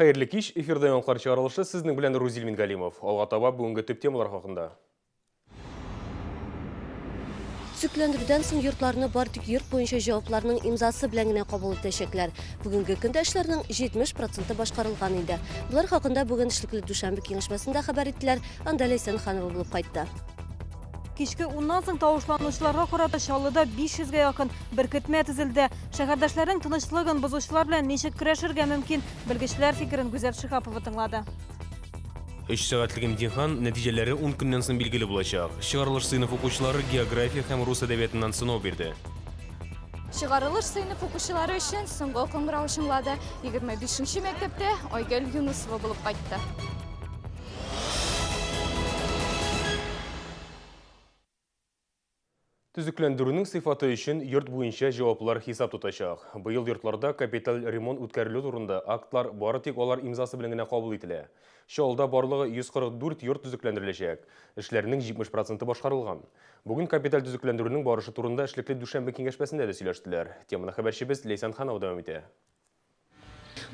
Хәерле кич, эфирда яңалыклар чыгарылышы, сезнең белән Рузил Мингалимов. Алга таба бүгенге төп темалар хакында. Төзекләндерүдән соң йортларны бар тик йорт буенча җавапларның имзасы белән генә кабул итәчәкләр. Бүгенге көндә эшләрнең 70 проценты башкарылган инде. Болар хакында бүген эшлекле дүшәмбе киңәшмәсендә хәбәр иттеләр. Анда Ләйсән Ханова булып кайтты. Кичке уннан соң тавышланучыларга карата Чаллыда 500 гә якын беркетмә төзелде. Шәһәрдәшләрнең тынычлыгын бозучылар белән ничек көрәшергә мөмкин? Белгечләр фикерен Гүзәл Шиһапова тыңлады. Өч сәгатьлек имтихан нәтиҗәләре ун көннән соң билгеле булачак. Чыгарылыш сыйныф укучылары география һәм рус әдәбиятыннан сынау бирде. Чыгарылыш сыйныф укучылары өчен соңгы кыңгырау чыңлады. 25 нче мәктәптә Айгөл Юнысова булып кайтты. Төзекләндерүнең сыйфаты өчен йорт буенча җаваплылар хисап тотачак. Быел йортларда капиталь ремонт үткәрелү турында актлар бары тик алар имзасы белән генә кабул ителә. Чаллыда барлыгы 144 йорт төзекләндереләчәк. Эшләрнең 70 проценты башкарылган. Бүген капиталь төзекләндерүнең барышы турында эшлекле дүшәмбе киңәшмәсендә дә сөйләштеләр. Теманы хәбәрчебез Ләйсән Ханова дәвам итә.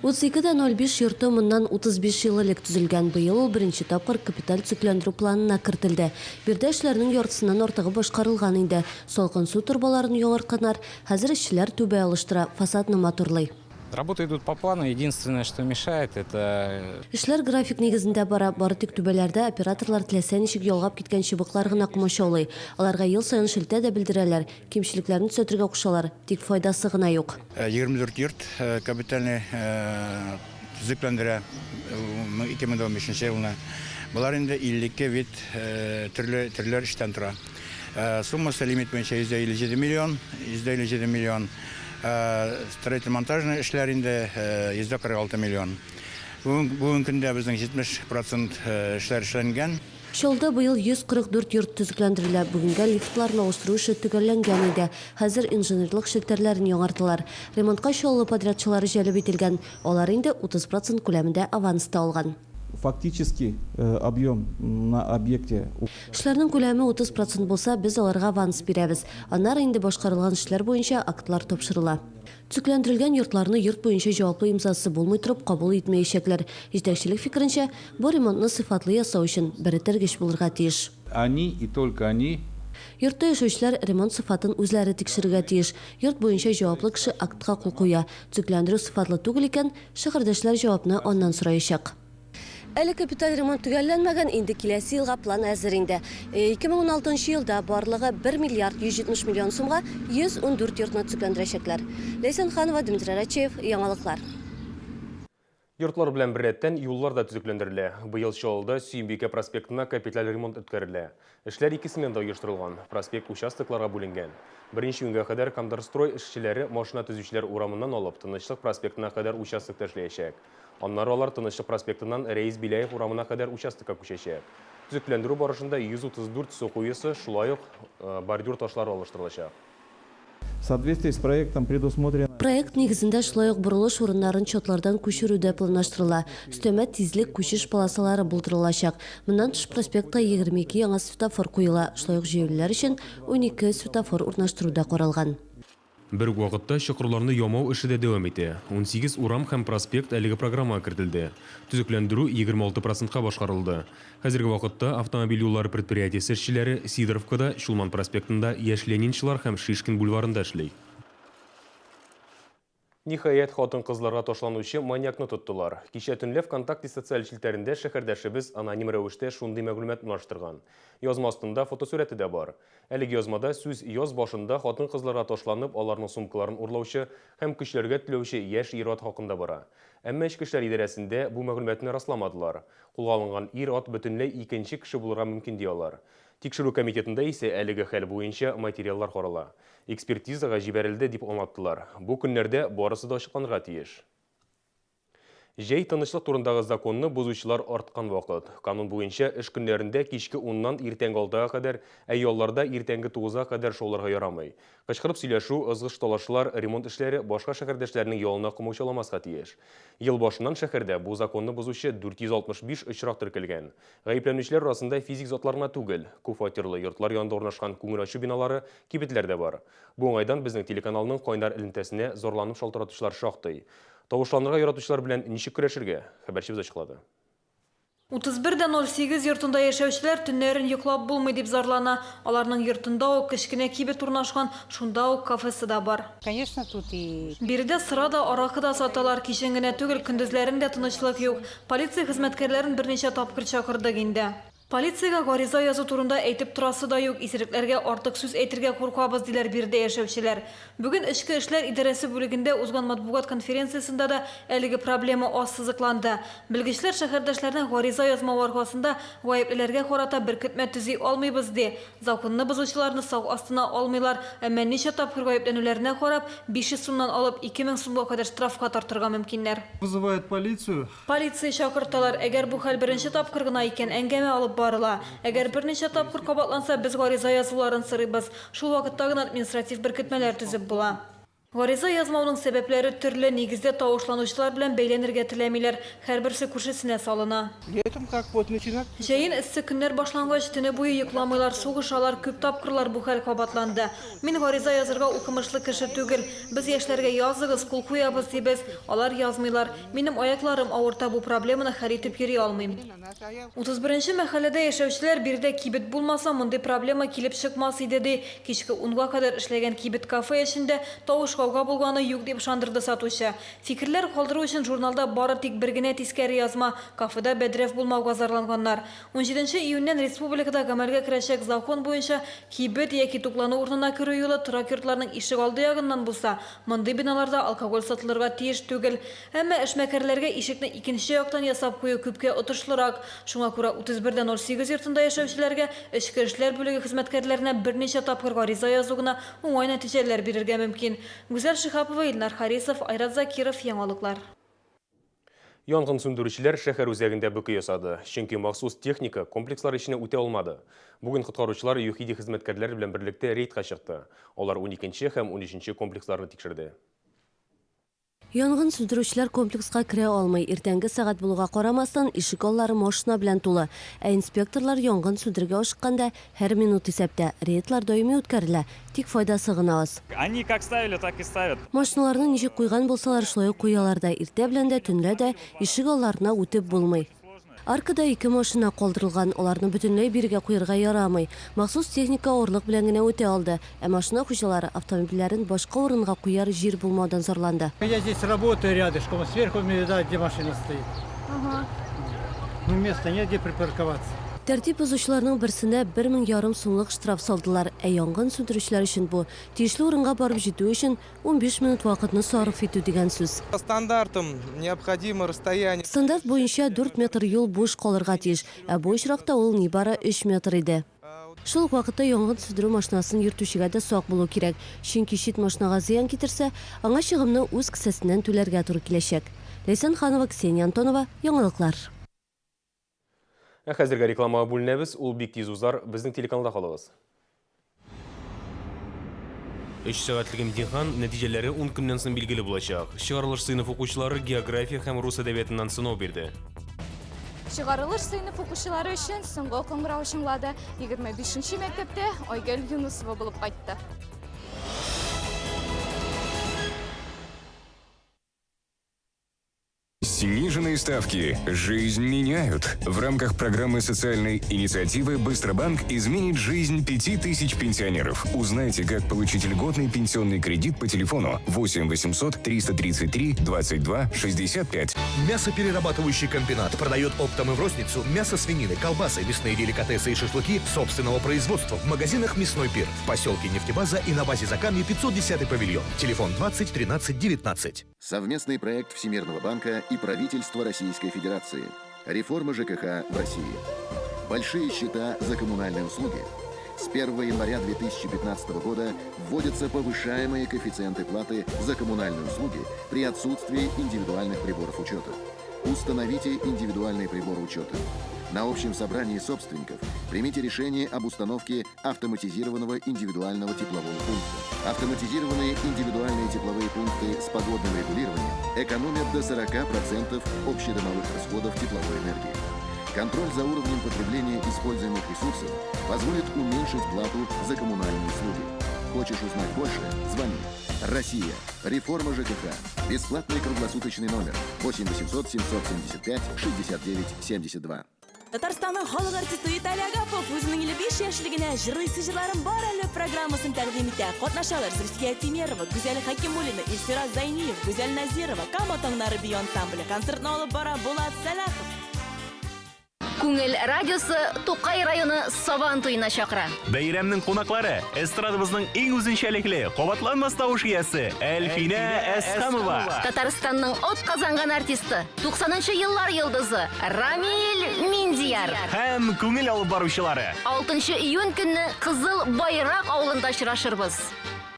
32 дә 05 йорты моннан 35 ел элек төзелгән. Быел ул беренче тапкыр капиталь төзекләндерү планына кертелде. Биредә эшләрнең яртысыннан артыгы башкарылган инде. Салкын су торбаларын яңартканнар. Хәзер эшчеләр түбә алыштыра, фасадны матурлый. Работы идут по плану, единственное, что мешает, это... Эшләр график нигезендә бара, бары тик түбәләрдә операторлар теләсә ничек ялгап киткән чыбыклар гына комачаулый. Аларга ел саен шелтә дә белдерәләр, кимчелекләрне төзәтергә кушалар, тик файдасы гына юк. 24 йорт капитальный төзекләндерә 2015 елны. Болар инде 52 вид төрле төрләр эштән тора. Суммасы лимит буенча 157 миллион, 157 миллион. Строительно-монтажный эшләр инде 146 миллион. Бүгенге көндә безнең 70 процент эшләр эшләнгән. Чаллыда быел 144 йорт төзекләндерелә. Бүгенгә лифтларны алыштыру эше төгәлләнгән иде. Хәзер инженерлык челтәрләрен яңарталар. Ремонтка Чаллы подрядчылары җәлеп ителгән. Алар инде 30 процент күләмендә аванс та алган. Фактический объем на объекте. Эшләрнең күләме 30 процент булса, без аларга аванс бирәбез. Аннары инде башкарылган эшләр буенча актлар тапшырыла. Төзекләндерелгән йортларны йорт буенча җаваплы имзасы булмый торып кабул итмәячәкләр. Җитәкчелек фикеренчә, бу ремонтны сыйфатлы ясау өчен бер этәргеч булырга тиеш. Они и только они. Йортта яшәүчеләр ремонт сыйфатын үзләре тикшерергә тиеш. Йорт буенча җаваплы кеше актка кул куя. Төзекләндерү сыйфатлы түгел икән, шәһәрдәшләр җавапны аннан сораячак. Әле капиталь ремонт төгәлләнмәгән, инде киләсе елга план әзер инде. 2016 нчы елда барлыгы 1 миллиард 170 миллион сумга 114 йортны төзекләндерәчәкләр. Ләйсән Ханова, Дмитрий Рачеев, Яңалыклар. Йортлар белән беррәттән юллар да төзекләндерелә. Быел Чаллыда Сөембикә проспектына капиталь ремонт үткәрелә. Эшләр ике сменада оештырылган, проспект участокларга бүленгән. Беренче июньгә кадәр Кондорстрой эшчеләре машина төзүчеләр урамыннан алып Тынычлык проспектына кадәр участокта эшләячәк. Аннары алар Тынычлык проспектыннан Рәис Беляев урамына кадәр участокка күчәчәк. Төзекләндерү барышында 134 су коесы, шулай ук бордюр ташлары алыштырылачак. В соответствии с проектом предусмотрено. Проект нигезендә шулай ук борылыш урыннарын чатлардан күчерү дә планлаштырыла. Өстәмә тизлек күчеш полосалары булдырылачак. Моннан тыш проспектка 22 яңа светофор куела, шулай ук җәяүлеләр өчен 12 светофор урнаштыру да каралган. Бер үк вакытта чокырларны ямау эше дә дәвам итә. 18 урам һәм проспект әлеге программага кертелде. Төзекләндерү 26 процентка башкарылды. Хәзерге вакытта автомобиль юллары предприятиесе эшчеләре Сидоровкада, Чулман проспектында, Яшь ленинчылар һәм Шишкин бульварында эшли. Ниһаять, хатын-кызларга ташланучы маньякны тоттылар. Кичә төнлә ВКонтакте социаль челтәрендә шәһәрдәшебез аноним рәвештә шундый мәгълүмат урнаштырган. Язма астында фотосурәте дә бар. Әлеге язмада сүз яз башында хатын-кызларга ташланып, аларның сумкаларын урлаучы һәм көчләргә теләүче яшь ир-ат хакында бара. Әмма Эчке эшләр идарәсендә бу мәгълүматны расламадылар. Кулга алынган ир-ат бөтенләй икенче кеше булырга мөмкин ди алар. Тикшерү комитетында исә әлеге хәл буенча материаллар карала. Экспертизага җибәрелде дип аңлаттылар. Бу көннәрдә барысы да ачыкланырга тиеш. Җәй тынычлык турындагы законны бозучылар арткан вакыт. Канун буенча эш көннәрендә кичке уннан иртәнге алтыга кадәр, ә ялларда иртәнге тугызга кадәр шауларга ярамый. Кычкырып сөйләшү, ызгыш-талашлар, ремонт эшләре башка шәһәрдәшләрнең ялына комачауламаска тиеш. Ел башыннан шәһәрдә бу законны бозучы 465 очрак теркәлгән. Гаепләнүчеләр арасында физик затлар гына түгел, күпфатирлы йортлар янында урнашкан күңел ачу биналары, кибетләр дә бар. Бу уңайдан безнең телеканалның кайнар элемтәсенә зарланып шалтыратучылар шактый. Тавышланырга яратучылар белән ничек көрәшергә? Хәбәрчебез ачыклады. 31,08 йортында яшәүчеләр төннәрен йоклап булмый дип зарлана. Аларның йортында ук кечкенә кибет урнашкан, шунда ук кафесы да бар. Конечно, тут и Биредә сыра да, аракы да саталар. Кичен генә түгел, көндезләрен дә тынычлык юк. Полиция хезмәткәрләрен берничә тапкыр чакырдык инде. Полициягә гариза язу турында әйтеп торасы да юк, исерекләргә артык сүз әйтергә куркабыз, диләр биредә яшәүчеләр. Бүген Эчке эшләр идарәсе бүлегендә узган матбугат конференциясендә дә әлеге проблема ассызыкланды. Белгечләр шәһәрдәшләрнең гариза язмавы аркасында гаеплеләргә карата беркетмә төзи алмыйбыз, ди. Законны бозучыларны сак астына алмыйлар, әмма ничә тапкыр гаепләнүләренә карап, 500 сумнан алып 2000 сумга кадәр штрафка тартырга мөмкиннәр. Вызывают полицию. Полиция чакырталар. Әгәр бу хәл беренче тапкыр гына икән, әңгәмә алып барыла. Әгәр берничә тапкыр кабатланса, без гариза язуларын сорыйбыз. Шул вакытта гына административ беркетмәләр төзеп була. Гариза язмауның сәбәпләре төрле, нигездә тавышланучылар белән бәйләнергә теләмиләр, һәрберсе күршесенә салына. Летом как вот начинать. Җәен эссе көннәр башлангач, төне буе йокламыйлар, сугышалар, күп тапкырлар бу хәл кабатланды. Мин гариза язырга укымышлы кеше түгел. Без яшьләргә языгыз, кул куябыз дибез, алар язмыйлар. Минем аякларым авырта, бу проблеманы хәл итеп йөри алмыйм. 31 нче мәхәлләдә яшәүчеләр биредә кибет булмаса, мондый проблема килеп чыкмас иде, ди. Кичке унга кадәр эшләгән кибет-кафе эчендә тавыш-гауга булганы юк, дип ышандырды сатучы. Фикерләр калдыру өчен журналда бары тик бер генә тискәре язма, кафеда бәдрәф булмауга зарланганнар. Унҗиденче июньнән республикада гамәлгә керәчәк закон буенча, кибет яки туклану урынына керү юлы торак йортларның ишегалды ягыннан булса, мондый биналарда алкоголь сатылырга тиеш түгел. Әмма эшмәкәрләргә ишекне икенче яктан ясап кую күпкә отышлырак. Шуңа күрә 31,08 йортында яшәүчеләргә Эчке эшләр бүлеге хезмәткәрләренә берничә тапкыр гариза язу гына уңай нәтиҗәләр бирергә мөмкин. Гүзәл Шиһапова, Илнар Харисов, Айрат Закиров, Яңалыклар. Янгын сүндерүчеләр шәһәр үзәгендә бөке ясады, чөнки махсус техника комплекслар эченә үтә алмады. Бүген коткаручылар ЮХИДИ хезмәткәрләре белән берлектә рейдка чыкты. Алар уникенче һәм унөченче комплексларны тикшерде. Янгын сүндерүчеләр комплекска керә алмый. Иртәнге сәгать булуга карамастан, ишек аллары машина белән тулы. Ә инспекторлар янгын сүндерергә ашыкканда һәр минут исәптә. Рейдлар даими үткәрелә, тик файдасы гына аз. Они как ставили, так и ставят. Машиналарны ничек куйган булсалар, шулай ук куялар да. Иртә белән дә, төнлә дә ишек алларына үтеп булмый. Аркада ике машина калдырылган, аларны бөтенләй бирегә куярга ярамый. Махсус техника авырлык белән генә үтә алды, ә машина хуҗалары автомобильләрен башка урынга куяр җир булмаудан зарланды. Я здесь работаю рядышком, сверху мне видать, где машина стоит. Ну, места нет, где припарковаться. Тәртип бозучыларның берсенә бер мең ярым сумлык штраф салдылар, ә янгын сүндерүчеләр өчен бу, тиешле урынга барып җитү өчен 15 минут вакытны сарыф итү дигән сүз. По стандартам необходимо расстояние. Стандарт буенча дүрт метр юл буш калырга тиеш, ә бу очракта ул нибары өч метр иде. Шул ук вакытта янгын сүндерү машинасын йөртүчегә дә сак булу кирәк, чөнки чит машинага зыян китерсә, аңа чыгымны үз кесәсеннән түләргә туры киләчәк. Ләйсән Ханова, Ксения Антонова, Яңалыклар. Ә хәзергә рекламага бүленәбез, ул бик тиз узар, безнең телеканалда калыгыз. Өч сәгатьлек имтихан нәтиҗәләре ун көннән соң билгеле булачак. Чыгарылыш сыйныф укучылары география һәм рус әдәбиятыннан сынау бирде. Чыгарылыш сыйныф укучылары өчен соңгы кыңгырау чыңлады. 25 нче мәктәптә Айгөл Юнысова булып кайтты. Сниженные ставки жизнь меняют. В рамках программы социальной инициативы «Быстробанк» изменит жизнь 5000 пенсионеров. Узнайте, как получить льготный пенсионный кредит по телефону 8 800 333 22 65. Мясоперерабатывающий комбинат продает оптом и в розницу мясо свинины, колбасы, мясные деликатесы и шашлыки собственного производства в магазинах «Мясной пир» в поселке Нефтебаза и на базе Закамье 510 павильон. Телефон 20 13 19. Совместный проект Всемирного банка и правительства Российской Федерации. Реформа ЖКХ в России. Большие счета за коммунальные услуги. С 1 января 2015 года вводятся повышаемые коэффициенты платы за коммунальные услуги при отсутствии индивидуальных приборов учета. Установите индивидуальные приборы учета. На общем собрании собственников примите решение об установке автоматизированного индивидуального теплового пункта. Автоматизированные индивидуальные тепловые пункты с погодным регулированием экономят до 40% общедомовых расходов тепловой энергии. Контроль за уровнем потребления используемых ресурсов позволит уменьшить плату за коммунальные услуги. Хочешь узнать больше? Звони. Россия. Реформа ЖКХ. Бесплатный круглосуточный номер 8 800 775 69 72. Татарстанның халык артисты Виталий Агапов үзенең 55 яшьлегенә Җырлыйсы җырларым бар әле программасын тәкъдим итә. Катнашалар Зөлфия Тимерова, Гүзәл Хәкимуллина, Илфира Зайниев, Гүзәл Назирова, Кама таңнары бию ансамбле. Концертны алып бара Булат Сәлахов. Күңел радиосы Тукай районы Сабан туена чакыра. Бәйрәмнең кунаклары, эстрадабызның иң үзенчәлекле, кабатланмас тавыш иясе Әлфинә Әсхәмова. Татарстанның атказанган артисты, 90 нчы еллар йолдызы Рамил Миндияр. Һәм күңел алып баручылары. 6 июнь көнне Кызыл Байрак авылында очрашырбыз.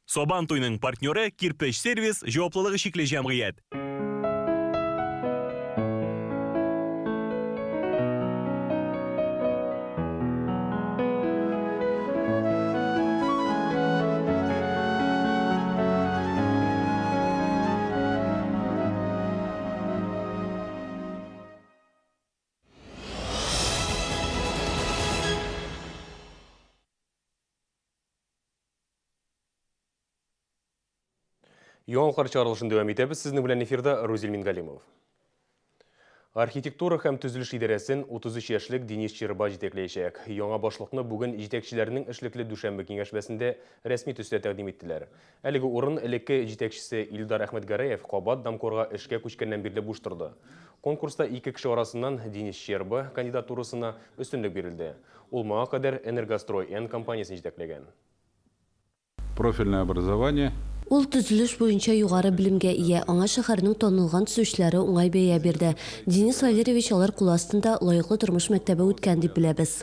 Сабан туйның партнеры Кирпеч сервис җаваплылыгы чикле җәмгыять. Яңалыклар чыгарылышын дәвам итәбез. Сезнең белән эфирда Рузил Мингалимов. Архитектура һәм төзелеш идарәсен 33 яшьлек Денис Щерба җитәкләячәк. Яңа башлыкны бүген җитәкчеләрнең эшлекле дүшәмбе киңәшмәсендә рәсми төстә тәкъдим иттеләр. Әлеге урын элекке җитәкчесе Илдар Әхмәтгәрәев кабат Домкорга эшкә күчкәннән бирле буш торды. Конкурста ике кеше арасыннан Денис Щерба кандидатурасына өстенлек бирелде. Ул моңа кадәр Энергострой-Н компаниясен җитәкләгән. Профильное образование. Ул төзелеш буенча югары белемгә ия, аңа шәһәрнең танылган төзүчеләре уңай бәя бирде. Денис Валерьевич алар кул астында лаеклы тормыш мәктәбе үткән дип беләбез.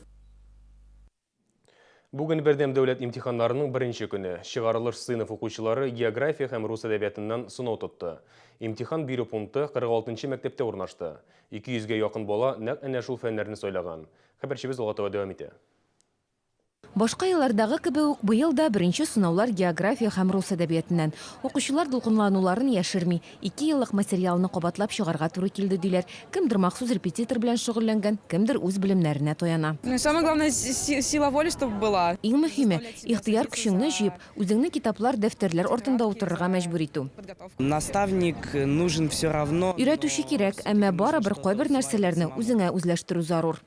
Бүген бердәм дәүләт имтиханнарының беренче көне. Чыгарылыш сыйныф укучылары география һәм рус әдәбиятыннан сынау тотты. Имтихан бирү пункты 46 нчы мәктәптә урнашты. 200 гә якын бала нәкъ әнә шул фәннәрне сайлаган. Хәбәрчебез алга таба дәвам итә. Башка еллардагы кебек үк, быел да беренче сынаулар география һәм рус әдәбиятыннан. Укучылар дулкынлануларын яшерми. Ике еллык материалны кабатлап чыгарга туры килде, диләр. Кемдер махсус репетитор белән шөгыльләнгән, кемдер үз белемнәренә таяна. Ну, самое главное, сила воли, чтобы была. Иң мөһиме, ихтыяр көчеңне җыеп, үзеңне китаплар, дәфтәрләр артында утырырга мәҗбүр итү. Наставник нужен все равно. Өйрәтүче кирәк, әмма барыбер кайбер нәрсәләрне үзеңә үзләштерү зарур.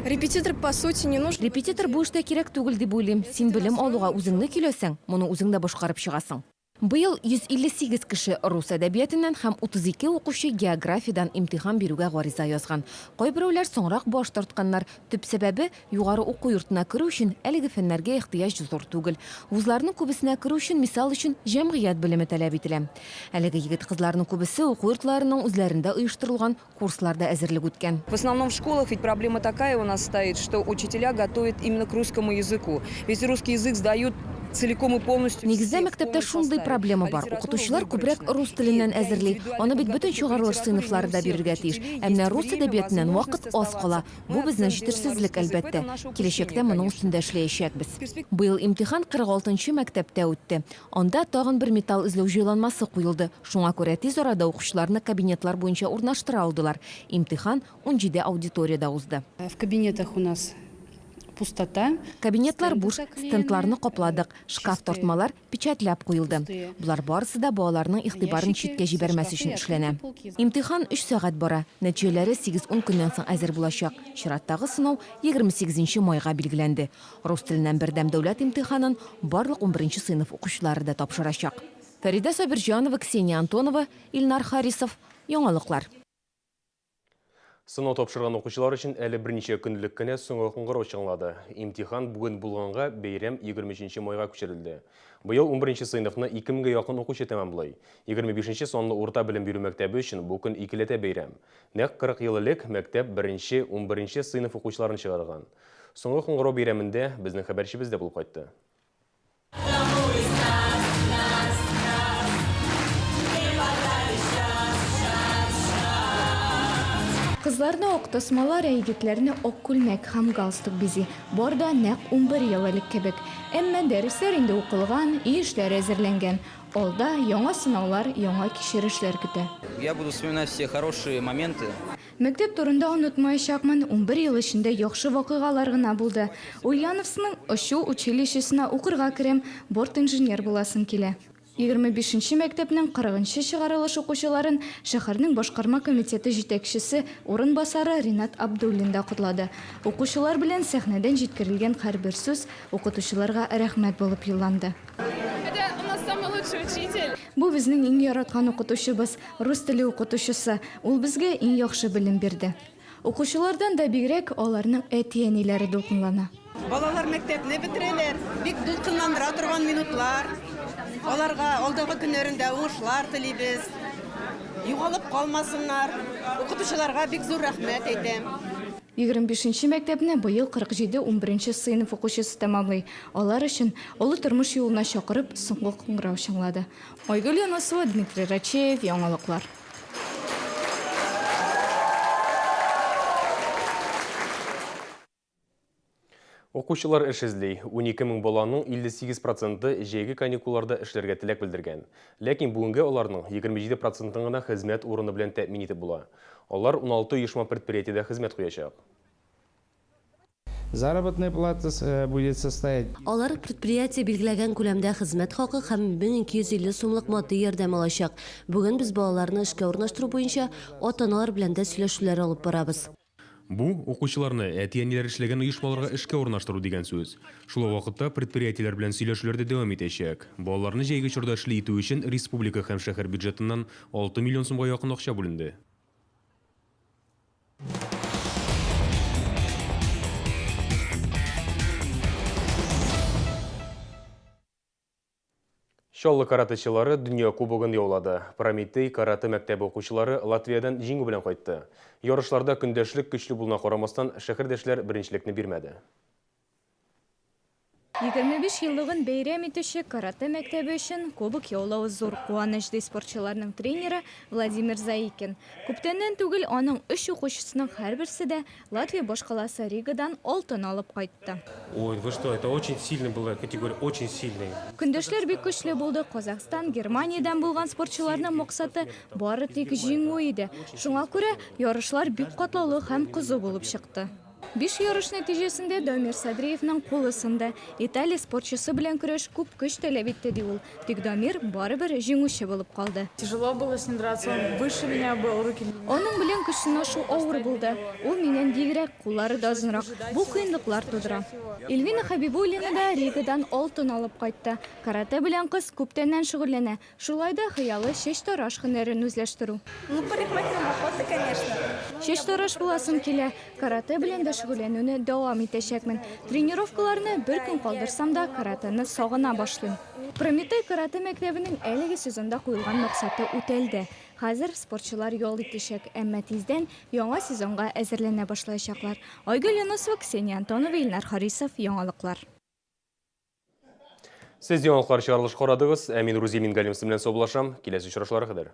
Репетитор, по сути, не нужен. Репетитор бу эштә кирәк түгел дип уйлыйм. Син белем алуга үзеңне көйләсәң, моны үзең дә башкарып чыгасың. Быел 158 кеше рус әдәбиятыннан һәм 32 укучы географиядән имтихан бирүгә гариза язган. Кайберәүләр соңрак баш тартканнар. Төп сәбәбе, югары уку йортына керү өчен әлеге фәннәргә ихтыяҗ зур түгел. Вузларның күбесенә керү өчен, мисал өчен, җәмгыять белеме таләп ителә. Әлеге егет-кызларның күбесе уку йортларының үзләрендә оештырылган Курсларда әзерлек үткән. В основном в школах ведь проблема такая у нас стоит, что учителя готовят именно к русскому языку. Ведь русский язык сдают целиком и полностью Нигездә мәктәптә шундый проблема бар, укытучылар күбрәк рус теленнән әзерли. Аны бит бөтен чыгарылыш сыйныфлары да бирергә тиеш. Ә менә рус әдәбиятыннан вакыт аз кала. Бу безнең җитешсезлек, әлбәттә. Киләчәктә моның өстендә эшләячәкбез. Быел имтихан 46 нчы мәктәптә үтте. Анда тагын бер металл эзләү җайланмасы куелды. Шуңа күрә тиз арада укучыларны кабинетлар буенча урнаштыра алдылар. Имтихан унҗиде аудиториядә узды. В кабинетах у нас пустота. Кабинетлар буш, стендларны капладык, шкаф-тартмалар печатьләп куелды. Болар барысы да балаларның игътибарын читкә җибәрмәс өчен эшләнә. Имтихан өч сәгать бара. Нәтиҗәләре сигез-ун көннән соң әзер булачак. Чираттагы сынау 28 нче майга билгеләнде. Рус теленнән бердәм дәүләт имтиханын барлык унберенче сыйныф укучылары да тапшырачак. Фәридә Сабирҗанова, Ксения Антонова, Илнар Харисов. Яңалыклар. Сынау тапшырган укучылар өчен әле берничә көн элек кенә соңгы кыңгырау чыңлады. Имтихан бүген булганга, бәйрәм 23 майга күчерелде. Быел унберенче сыйныфны ике меңгә якын укучы тәмамлый. 25 санлы урта белем бирү мәктәбе өчен бу көн икеләтә бәйрәм. Нәкъ 40 ел элек мәктәп беренче унберенче сыйныф укучыларын чыгарган. Соңгы кыңгырау бәйрәмендә безнең хәбәрчебез дә булып кайтты. Кызларны ак тасмалар, ә егетләрне ак күлмәк һәм галстук бизи. Бар да нәкъ 11 ел элек кебек. Әмма дәресләр инде укылган, өй эшләре әзерләнгән. Алда яңа сынаулар, яңа кичерешләр көтә. Я буду вспоминать все хорошие моменты. Мәктәп турында онытмаячакмын, 11 ел эчендә яхшы вакыйгалар гына булды. Ульяновскның очу училищесына укырга керәм, борт-инженер буласым килә. 25 нче мәктәпнең 40 нчы чыгарылыш укучыларын шәһәрнең башкарма комитеты җитәкчесе урынбасары Ринат Абдуллин да котлады. Укучылар белән сәхнәдән җиткерелгән һәрбер сүз укытучыларга рәхмәт булып юлланды. Это у нас самый лучший учитель. Бу безнең иң яраткан укытучыбыз, рус теле укытучысы. Ул безгә иң яхшы белем бирде. Укучылардан да бигрәк, аларның әти-әниләре дулкынлана. Балалар мәктәпне бетерәләр, бик дулкынландыра торган минутлар. Аларга алдагы көннәрендә уңышлар телибез. Югалып калмасыннар. Укытучыларга бик зур рәхмәт әйтәм. 25 нче мәктәпне быел 47 унберенче сыйныф укучысы тәмамлый. Алар өчен, олы тормыш юлына чакырып, соңгы кыңгырау чыңлады. Айгөл Юнысова, Дмитрий Рачеев, Яңалыклар. Укучылар эш эзли. 12 мең баланың 58 проценты җәйге каникулларда эшләргә теләк белдергән. Ләкин бүгенгә аларның 27 процентын гына хезмәт урыны белән тәэмин итеп була. Алар 16 оешма-предприятиедә хезмәт куячак. Заработная плата э, будет составить. Алар предприятие билгеләгән күләмдә хезмәт хакы һәм 1250 сумлык матди ярдәм алачак. Бүген без балаларны эшкә урнаштыру буенча ата-аналар белән дә сөйләшүләр алып барабыз. Бу, укучыларны әти-әниләр эшләгән оешмаларга эшкә урнаштыру дигән сүз. Шул ук вакытта предприятиеләр белән сөйләшүләр дә дәвам итәчәк. Балаларны җәйге чорда эшле итү өчен республика һәм шәһәр бюджетыннан 6 миллион сумга якын акча бүленде. Чаллы каратэчылары дөнья кубогын яулады. Прометей каратэ мәктәбе укучылары Латвиядән җиңү белән кайтты. Ярышларда көндәшлек көчле булуына карамастан, шәһәрдәшләр беренчелекне бирмәде. 25 еллыгын бәйрәм итүче каратэ мәктәбе өчен кубок яулау зур куаныч, ди спортчыларның тренеры Владимир Заикин. Күптәннән түгел аның өч укучысының һәрберсе дә Латвия башкаласы Ригадан алтын алып кайтты. Ой, вы что, это очень сильная была категория, очень сильная. Көндәшләр бик көчле булды. Казахстан, Германиядән булган спортчыларның максаты бары тик җиңү иде. Шуңа күрә ярышлар бик катлаулы һәм кызу булып чыкты. Биш ярыш нәтиҗәсендә Дамир Садриевның кулы сынды. Италия спортчысы белән көрәш күп көч таләп итте, ди ул. Тик Дамир барыбер җиңүче булып калды. Тяжело было с ним драться, он выше меня был, руки. Аның белән көч сынашу авыр булды. Ул миннән биегрәк, куллары да озынрак. Бу кыенлыклар тудыра. Эльвина Хәбибуллина да Ригадан алтын алып кайтты. Каратэ белән кыз күптәннән шөгыльләнә. Шулай да хыялы чәчтараш һөнәрен үзләштерү. Ну, парикмахером охота, конечно. Чәчтараш буласым килә. Каратэ белән дә шөгыльләнүне дәвам итәчәкмен. Тренировкаларны бер көн калдырсам да, каратэны сагына башлыйм. Прометей каратэ мәктәбенең әлеге сезонда куелган максаты үтәлде. Хәзер спортчылар ял итәчәк, әмма тиздән яңа сезонга әзерләнә башлаячаклар. Айгөл Юнысова, Ксения Антонова, Илнар Харисов, Яңалыклар. Сез яңалыклар чыгарылыш карадыгыз. Ә мин Рузил Мингалимов белән саубуллашам. Киләсе очрашуларга кадәр.